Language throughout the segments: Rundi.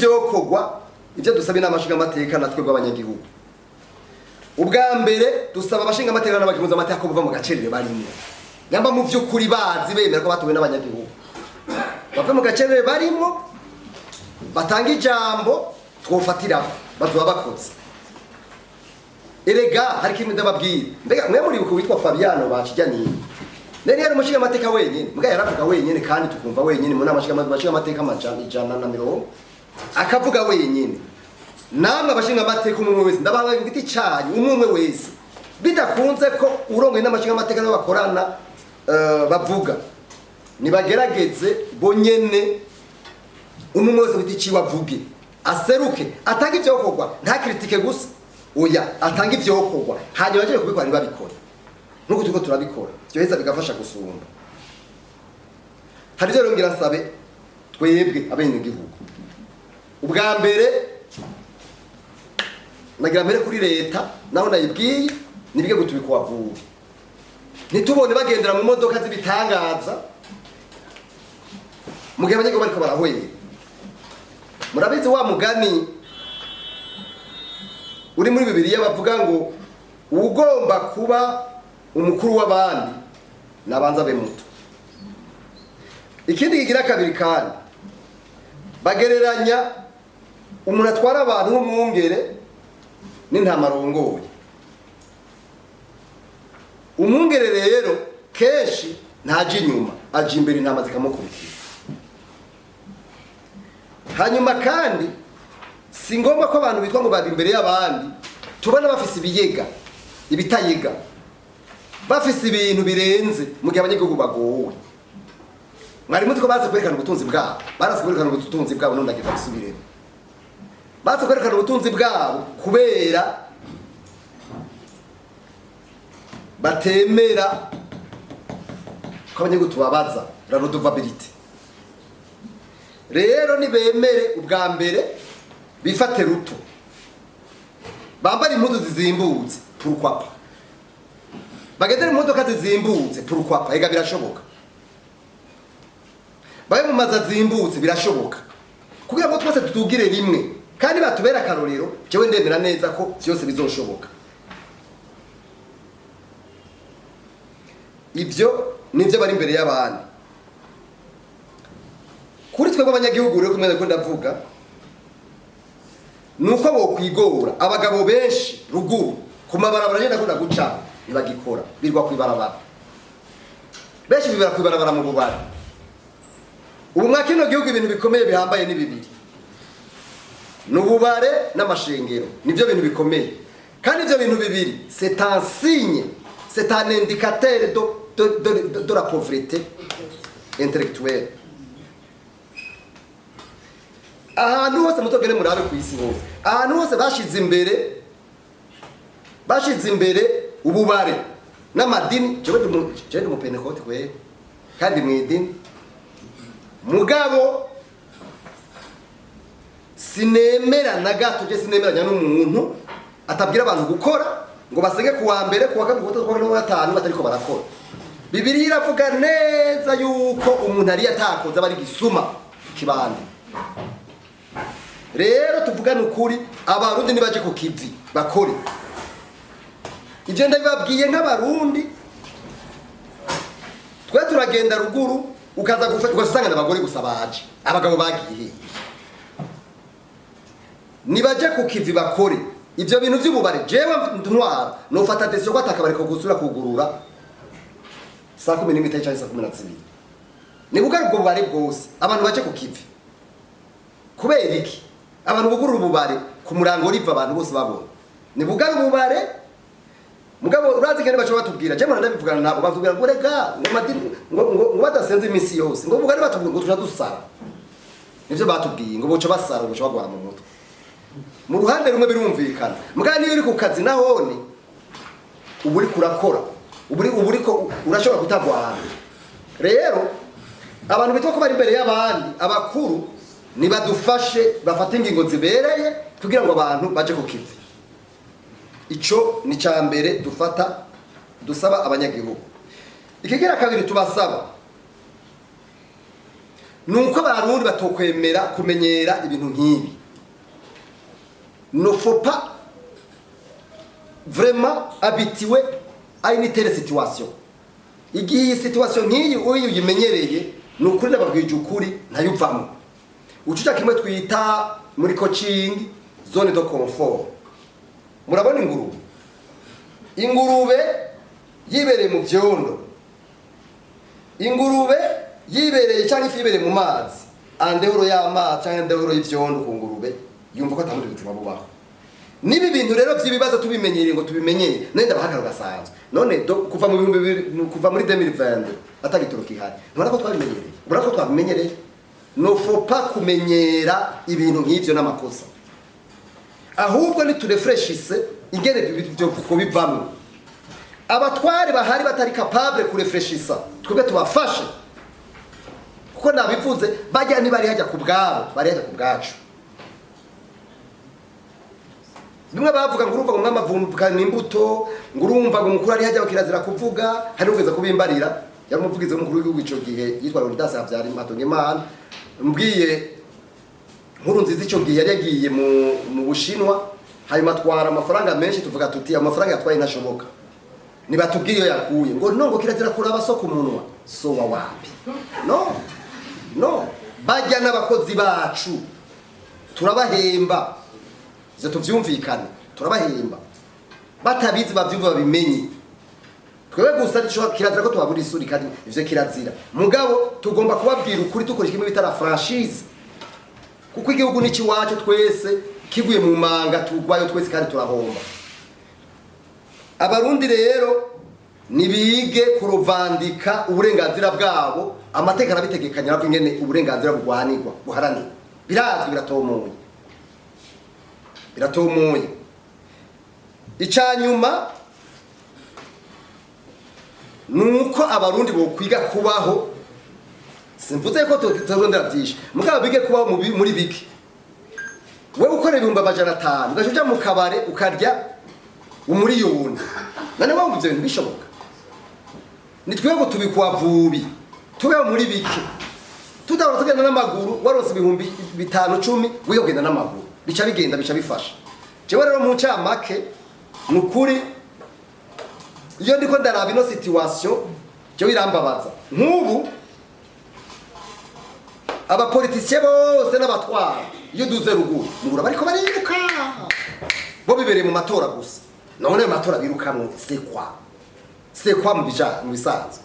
Ivyokorwa, ivyo dusaba inama nshingamateka na twebwe abanyagihugu: ubwa mbere, dusaba abashingamateka n'abakenguzamateka ko bava mu gacerere barimwo. Nyamba mu vy'ukuri bazi bemera ko batowe n'abanyagihugu, bave mu gacerere barimwo, batanga ijambo twofatiraho, bazoba bakoze. Erega hari ikintu ndababwira. Mbega mwe muribuka witwa Fabiano Bakijyaniye? Nari yari umushingamateka wenyene, mbwa yaravuga wenyene kandi tukumva wenyene mu nama nshingamateka 120, akavuga wenyene. Namwe abashingamateka, umwe umwe wese, ndabanga ku giti canyu, umwe umwe wese, bidakunze ko urongoye n'amashingamateka nabo bakorana bavuga, nibagerageze bonyene, umwe umwe wese ku giti ciwe avuge, aseruke, atange ivyokorwa. Nta critique gusa, oya, atange ivyokorwa, hanyuma baje kubikora. Ntibabikore nkuko turiko turabikora, vyoheza bigafasha gusumba. Hari ivyo rero ngira nsabe twebwe abenegihugu. Ubwa mbere, nagira mbere kuri leta, naho nayibwiye, nibige gutubika vuba, ntitubone bagendera mu modoka z'ibitangaza mu gihe abanyagihugu bariko barahwera. Murabizi wa mugani uri muri Bibiliya bavuga ngo ugomba kuba umukuru w'abandi nabanza abe muto. Ikindi kigira kabiri kandi, bagereranya umuntu atwara abantu nk'umwungere n'intama arongoye. Umwungere rero kenshi ntaja inyuma, aja imbere, intama zikamukurikira. Hanyuma kandi si ngombwa ko abantu bitwa ngo bari imbere y'abandi tubona bafise ibiyega, ibitayega, bafise ibintu birenze mu gihe abanyagihugu bagowe. Mwari muzi ko bazi kwerekana ubutunzi bwabo? Barazi kwerekana ubutunzi bwabo. None ndagenda bisubiremo, bazi kwerekana ubutunzi bwabo kubera batemera ko abanyagihugu tubabaza, la redevabilité. Rero nibemere ubwa mbere bifate ruto, bambare impuzu zizimbutse, pourquoi pas, bagendere mu modoka zizimbutse, pourquoi pas. Ega birashoboka. Babe mu mazu azimbutse, birashoboka, kugira ngo twese tutugire rimwe kandi batubere akarorero. Jewe ndemera neza ko vyose bizoshoboka. Ivyo nivyo bari imbere y'abandi. Kuri twebwe abanyagihugu rero, kumwe ko ndavuga nuko bokwigora. Abagabo benshi ruguru ku mabarabara agenda akunda guca ntibagikora, birwa kwibarabara. Benshi bibera kwibarabara, mu bubari. Ubu mwa kino gihugu ibintu bikomeye bihambaye ni bibiri: ni ububare n'amashengero. Nibyo bintu bikomeye. Kandi ibyo bintu bibiri, c'est un signe, c'est un indicateur de la pauvreté intellectuelle. Ahantu hose mutogere, murabe ku isi hose, ahantu hose bashize imbere ububare n'amadini. Jewe ndi umupentekote kweri kandi mu idini, mugabo sinemera na gato. Je sinemeranya n'umuntu atabwira abantu gukora, ngo basenge ku wa mbere, ku wa kabiri, ku wa gatatu, ku wa kane, ku wa gatanu, batariko barakora. Bibiliya iravuga neza yuko umuntu ariyo atakoze aba ari gisuma kibande. Rero tuvugane ukuri, Abarundi nibaje ku kivi bakore. Ibyo ndabibabwiye nk'Abarundi. Twe turagenda ruguru, ukaza ugasanga abagore gusa baje, abagabo bagiye hehe? Nibaje ku kivi bakore. Ibyo bintu by'ububare, jewe ntwara nofata décision ko atakabari ko gusubira kugurura saa 11 cyangwa saa 12. Ni bugari ubwo bubare bwose, abantu baje ku kivi. Kubera iki abantu bugurura ububare ku murango riva, abantu bose babona? Ni bugari ububare. Mugabo urazi kandi baca batubwira, je mwana ndabivugana nabo, batubwira ngo rega ngo madini ngo badasenze iminsi yose, ngo bugari, batubwira ngo tuja dusara. Nivyo batubwiye, ngo boca basara, ngo boca bagwara mu mutwe. Mu ruhande rumwe birumvikana, mugabo niyo uri ku kazi nahone uba uriko urakora, uba uriko urashobora kutagwara. Rero abantu bitwa ko bari imbere y'abandi, abakuru, nibadufashe bafate ingingo zibereye kugira ngo abantu baje ku kivi. Ico ni ca mbere dufata dusaba abanyagihugu. Ikigira kabiri tubasaba Ni uko Abarundi batokwemera kumenyera ibintu nk'ibi. Ne faut pas vraiment habituer à une telle situation. Igihe iyi situation nk'iyi uyu uyimenyereye, ni ukuri ndababwije ukuri, ntayuvamo. Ucuca kimwe twita muri coaching zone de confort. Murabona ingurube, ingurube yibereye mu vyondo, ingurube yibereye cyangwa ifi yibereye mu mazi, en dehors y'amazi cyangwa en dehors y'ivyondo, ku ngurube yumva ko atabundi buzima bubaho. Niba ibintu rero by'ibibazo tubimenyereye ngo tubimenyere, none ndabahagarara gasanzwe. None kuva mu 2000, kuva muri 2020 atagitoro kihari, ntubona ko twabimenyereye? Ubona ko twabimenyereye. Ne faut pas kumenyera ibintu nk'ivyo, n'amakosa. Ahubwo niturefreshise ingene ibyo kubivamwo. Abatware bahari batari capable kurefreshisa, twebwe tubafashe, kuko nabivuze, bajya ntibari hajya ku bwabo, bari hajya ku bwacu. Bimwe bavuga ngo urumva ngo umwami avumukana imbuto, ngo urumva ngo umukuru ari hajya kirazira kuvuga. Hari ugeze kubimbarira, yari umuvugizi w'umukuru w'igihugu ico gihe yitwa Leonidas Habyarimana Hatungimana. Mbwiye nkuru nziza, ico gihe yari yagiye mu Bushinwa, hanyuma atwara amafaranga menshi. Tuvuga tuti amafaranga yatwaye ntashoboka, nibatubwiye iyo yakuye. Ngo no, ngo kirazira kuraba so ku munwa. So wa wapi? No, no, bajya n'abakozi bacu, turabahemba. Ivyo tuvyumvikane, turabahemba. Batabizi bavyumva, babimenye. Twebwe gusa dushobora, kirazira ko tubabura isuri, kandi ivyo kirazira. Mugabo tugomba kubabwira ukuri, dukoresha kimwe bita la franchise, kuko igihugu ni iwacu twese. Kiguye mu manga tugwayo twese kandi turahomba. Abarundi rero nibige kuruvandika uburenganzira bwabo. Amateka arabitegekanya, aravuga ingene uburenganzira bugwanirwa, buharanirwa. Birazwi, biratomoye, biratomoye. Icanyuma nuko Abarundi bokwiga kubaho. Simvuze ko turondera byinshi, mugabo bige kubaho muri bike. Wewe ukora 500,000, ugaca uja mu kabare ukarya umuriyoni, none wumva ivyo bintu bishoboka? Ni twebwe tubikwa vubi, tubeho muri bike, tudahora tugenda n'amaguru. Waronse 5000, 10, wiga kugenda n'amaguru, bica bigenda, bica bifasha. Jewe rero mu ncamake, ni ukuri, iyo ndiko ndaraba ino situation, jewe irambabaza. Nk'ubu aba politiciens bose n'abatwara, iyo duze ruguru mugura bariko bariruka, bo bibereye mu matora gusa. None ayo matora birukamwo, c'est quoi? C'est quoi? Mu bisanzwe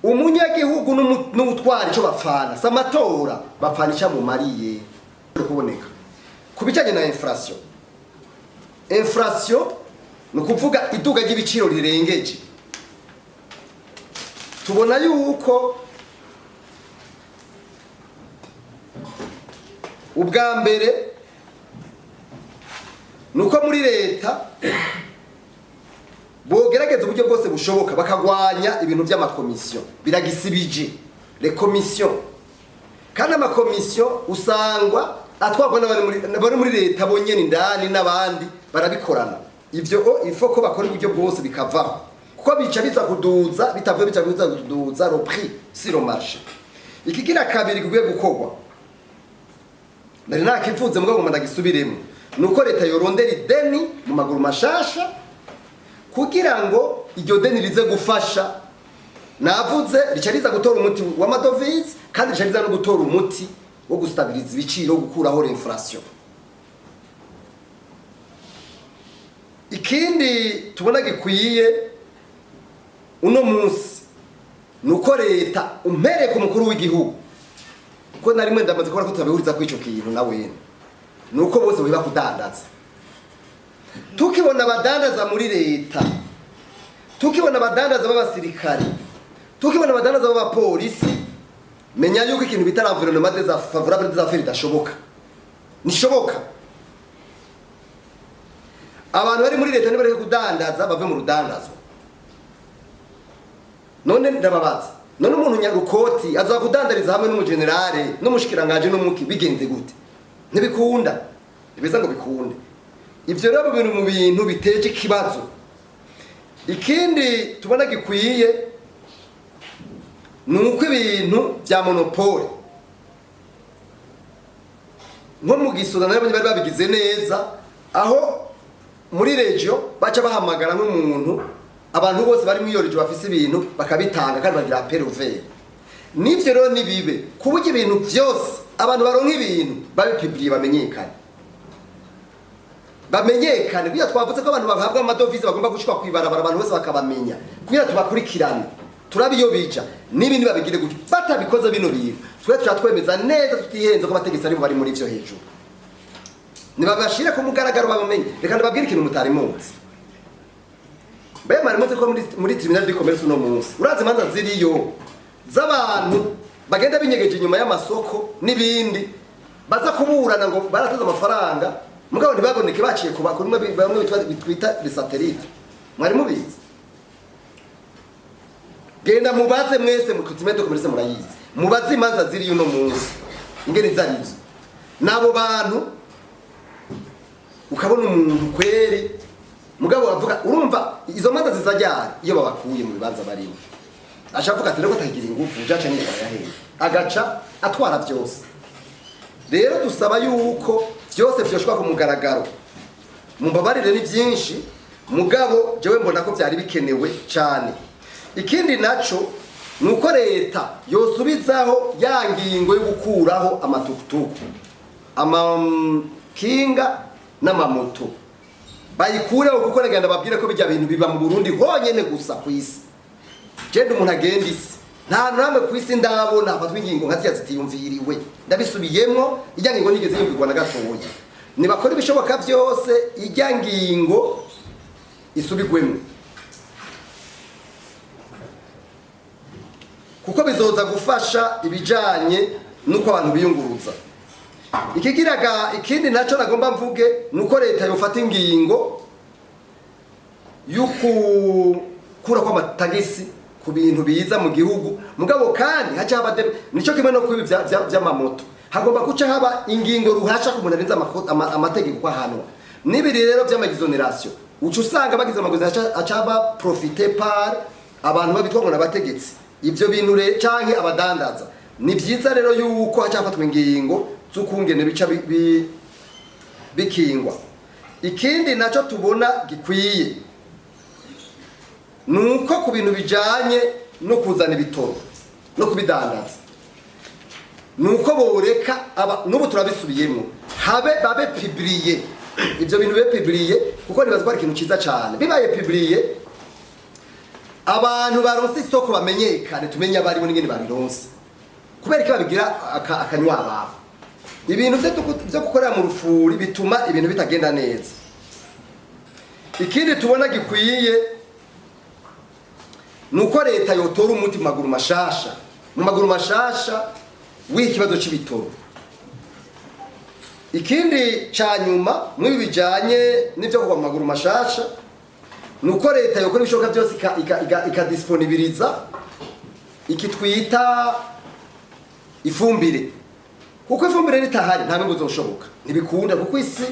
umunyagihugu n'ubutwara ico bapfana si amatora, bapfana ico amumariye. Kuboneka ku bijanye na inflation, inflation ni ukuvuga iduga ry'ibiciro rirengeje. Tubona yuko ubwa mbere ni uko muri leta bogerageza uburyo bwose bushoboka bakagwanya ibintu by'ama commissions. Biragisibije, les commissions. Kandi ama commissions usangwa atwarwa n'abari muri leta bonyene indani, n'abandi barabikorana. Ivyo o ifo ko bakora uburyo bwose bikavaho, kuko bica biza kuduza, bitavuye bica biza kuduza le prix sur le marché. Ikigira kabiri kugwiye gukorwa, nari nakivuze mugabo ngoma ndagisubiremo, nuko leta yorondera ideni mu maguru mashasha, kugira ngo iryo deni rize gufasha. Navuze, rica riza gutora umuti w'ama devises, kandi rica riza no gutora umuti wo gustabiriza ibiciro, wo gukuraho l'inflation. Ikindi tubona gikwiye uno munsi nuko leta, umpereye ku mukuru w'igihugu, kuko na rimwe ndamaze kubona ko tutabihuriza kuri ico kintu na wene, nuko bose biba kudandaza. Tukibona abadandaza muri leta, tukibona abadandaza b'abasirikare, tukibona abadandaza b'abapolisi, menya yuko ikintu bita l'environnement des favorable des affaires idashoboka, nishoboka. Abantu bari muri leta nibareke kudandaza, bave mu rudandazwa. None ndababaza, none umuntu nyarukoti aza kudandariza hamwe n'umugenerale n'umushikiranganje n'umuki, bigenze gute? Ntibikunda, ntibiza ngo bikunde. Ivyo rero bintu mu bintu biteje ikibazo. Ikindi tubona gikwiye Ni uko ibintu bya monopole, nko mu gisoda nabo bari babigize neza, aho muri région baca bahamagara nk'umuntu, abantu bose bari muri iyo région bafise ibintu bakabitanga kandi bagira appel ouvert. Nivyo rero nibibe ku buryo ibintu byose, abantu baronka ibintu babipubliye, bamenyekane, bamenyekane. Kugira twavuze ko abantu bahabwa amadovize bagomba gushikwa kwibarabara, abantu bose bakabamenya kugira tubakurikirane, turabe iyo bija. N'ibindi babigire gutyo. Batabikoze bino bintu, twe tuca twemeza neza tutihenze ko abategetsi aribo bari muri ivyo hejuru. Nibabashire ku mugaragaro babamenye. Reka ndababwire ikintu mutari muzi. Mbe mwari muzi ko muri tribunal de commerce uno munsi, urazi imanza ziriyo z'abantu bagenda binyegeje inyuma y'amasoko n'ibindi, baza kuburana ngo barataze amafaranga, mugabo ntibaboneke, baciye ku bakuru bamwe bitwita les satellites? Mwari mubizi? Genda mubaze mwese mu tribunal de commerce, murayizi. Mubaze imanza ziriyo uno munsi ingene zarizo n'abo bantu. Ukabona umuntu kweri, mugabo avuga, urumva izo manza zizajyana iyo babakuye mu bibanza barimo, aca avuga ati: "Rero atagira ingufu jaca nitwara yahehe", agaca atwara byose. Rero dusaba yuko byose byoshwa ku mugaragaro. Mumbabarire, ni byinshi, mugabo jewe mbona ko byari bikenewe cyane. Ikindi naco ni uko leta yosubizaho ya ngingo yo gukuraho amatukutuku, amakinga n'amamoto, bayikureho, kuko reka babwire ko bijya bintu biba mu Burundi honyene gusa ku isi. Genda umuntu agenda isi, nta hantu hamwe ku isi ndabona hafatwa ingingo nka ziriya zitiyumviriwe. Ndabisubiyemwo, ijya ngingo ntigeze yumvirwa na gatoya. Nibakora ibishoboka byose ijya ngingo isubigwemo, kuko bizoza gufasha ibijanye n'uko abantu biyunguruza. Ikigiraga ikindi nacyo nagomba mvuge ni uko leta yofata ingingo y'ukukura kw'amatagisi ku bintu biza mu gihugu, mugabo kandi haca haba nico kimwe no kwibi vy'amamoto, hagomba guca haba ingingo ruhasha ku muntu arenze amategeko ko ahanwa. N'ibiri rero vy'ama exonération, uca usanga bagize ama exonération aca haba profité par abantu babitwa ngo n'abategetsi, ivyo bintu canke abadandaza. Ni vyiza rero yuko haca hafatwa ingingo z'ukungene bica bikingwa. Ikindi naco tubona gikwiye nuko ku bintu bijanye no kuzana ibitoro no kubidandaza, nuko boreka aba n'ubu turabisubiyemo, habe babe publié, ivyo bintu bibe publié, kuko nibaza ko ari ikintu ciza cane. Bibaye publié, abantu baronse isoko bamenyekane, tumenye abaribo n'ingene babironse. Kubera ko babigira akanywa ababo, ibintu vyo gukorera mu rufuri bituma ibintu bitagenda neza. Ikindi tubona gikwiye nuko leta yotora umuti mu maguru mashasha w'ikibazo c'ibitoro. Ikindi ca nyuma mw'ibi bijanye n'ivyo kuva mu maguru mashasha nuko leta yokora ibishoboka byose ikadisponibiliza iki twita ifumbire, kuko ifumbire ritahari nta mwimbu uzoshoboka, ntibikunda, kuko isi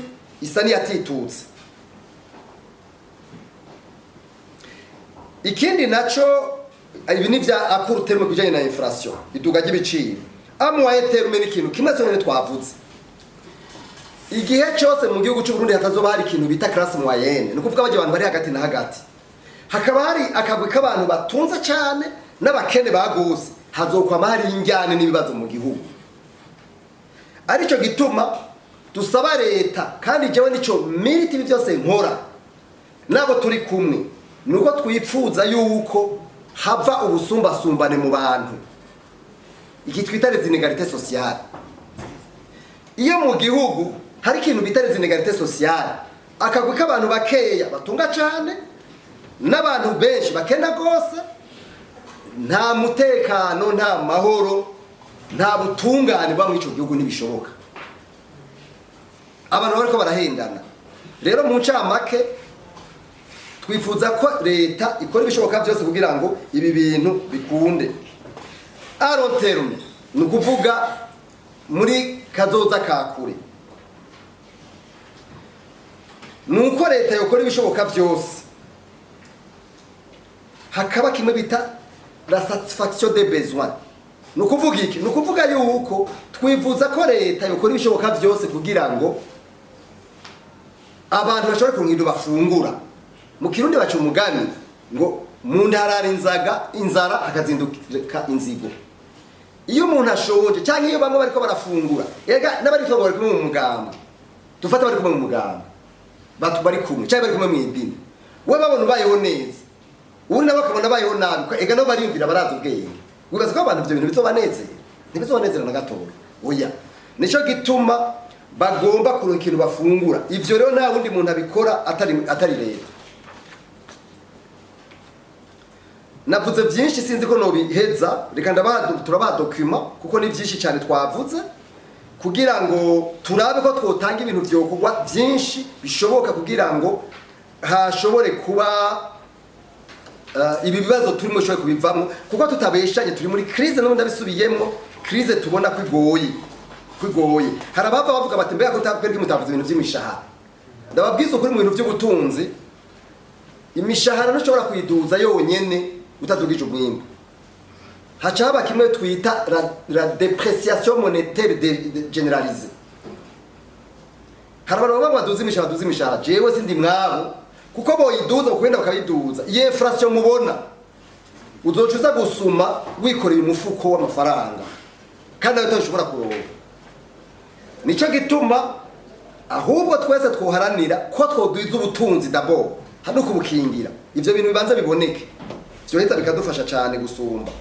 isa n'iyatitutse. Ikindi naco, ibi ni vya à court terme kubijanye na inflation, iduga ry'ibiciro. À moyen terme ni ikintu kimwe cyonyine twavuze: igihe cyose mu gihugu cy'u Burundi hatazoba hari ikintu bita classe moyenne, ni ukuvuga bajya abantu bari hagati na hagati, hakaba hari akagwi k'abantu batunze cyane n'abakene bagose, hazokwama hari injyane n'ibibazo mu gihugu. Aricyo gituma dusaba leta, kandi jewe nico milite ibi byose nkora nabo turi kumwe, nuko twipfuza yuko hava ubusumbasumbane mu bantu, iki twita les inégalités sociales. Iyo mu gihugu hari ikintu bita les inégalités sociales, akagwi k'abantu bakeya batunga cyane n'abantu benshi bakena gose, nta mutekano, nta mahoro, nta butungane buba muri ico gihugu, ntibishoboka. Abantu bariko barahendana. Rero mu ncamake, twifuza ko leta ikora ibishoboka byose kugira ngo ibi bintu bikunde. À long terme, ni ukuvuga muri kazoza ka kure, ni uko leta yokora ibishoboka byose hakaba kimwe bita la satisfaction des besoins. Ni ukuvuga iki? Ni ukuvuga yuko twifuza ko leta yokora ibishoboka byose kugira ngo abantu bashobore kuronka ibintu bafungura. Mu Kirundi baca umugani ngo mu ndarara inzaga inzara hakazinduka inzigo. Iyo umuntu ashonje cyangwa iyo bamwe bariko barafungura, ega n'abari bari kumwe mu mugambwe, dufate bari kumwe mu mugambwe, batu bari kumwe cyangwa bari kumwe mu idini, we babona ubayeho neza, undi nawe akabona abayeho nabi, ega nabo bariyumvira, barazi ubwenge. Wibaza ko abantu ibyo bintu bizobanezera? Ntibizobanezera na gatoya, oya. Nico gituma bagomba kuronka ikintu bafungura. Ivyo rero nta wundi muntu abikora atari leta. Navuze byinshi, sinzi ko nobiheza. Reka ndabaha, turabaha document kuko ni byinshi cyane twavuze kugira ngo turabe ko twotanga ibintu vyokorwa byinshi bishoboka kugira ngo hashobore kuba ibi bibazo turimo bishobore kubivamo, kuko tutabeshanye turi muri crise. N'ubundi ndabisubiyemwo, crise tubona ko igoye, ko igoye. Hari abava bavuga bati: "Mbega ko utakwereka mutavuze ibintu by'imishahara?" Ndababwiza ukuri, mu bintu by'ubutunzi imishahara ntushobora kuyiduza yonyene utadugije umwimbu. Haca haba kimwe twita la dépréciation monétaire généralisée. Hari abantu baba baduza imishahara, baduza imishahara. Jewe sindi mwabo, kuko boyiduza bakugenda bakayiduza, iyo inflation mubona, uzoca uza gusuma wikoreye umufuko w'amafaranga kandi nawe utashobora kuronka. Nico gituma ahubwo twese twoharanira ko twodwiza ubutunzi d'abord, hano kubukingira, ivyo bintu bibanza biboneke, vyoheza bikadufasha cyane gusumba.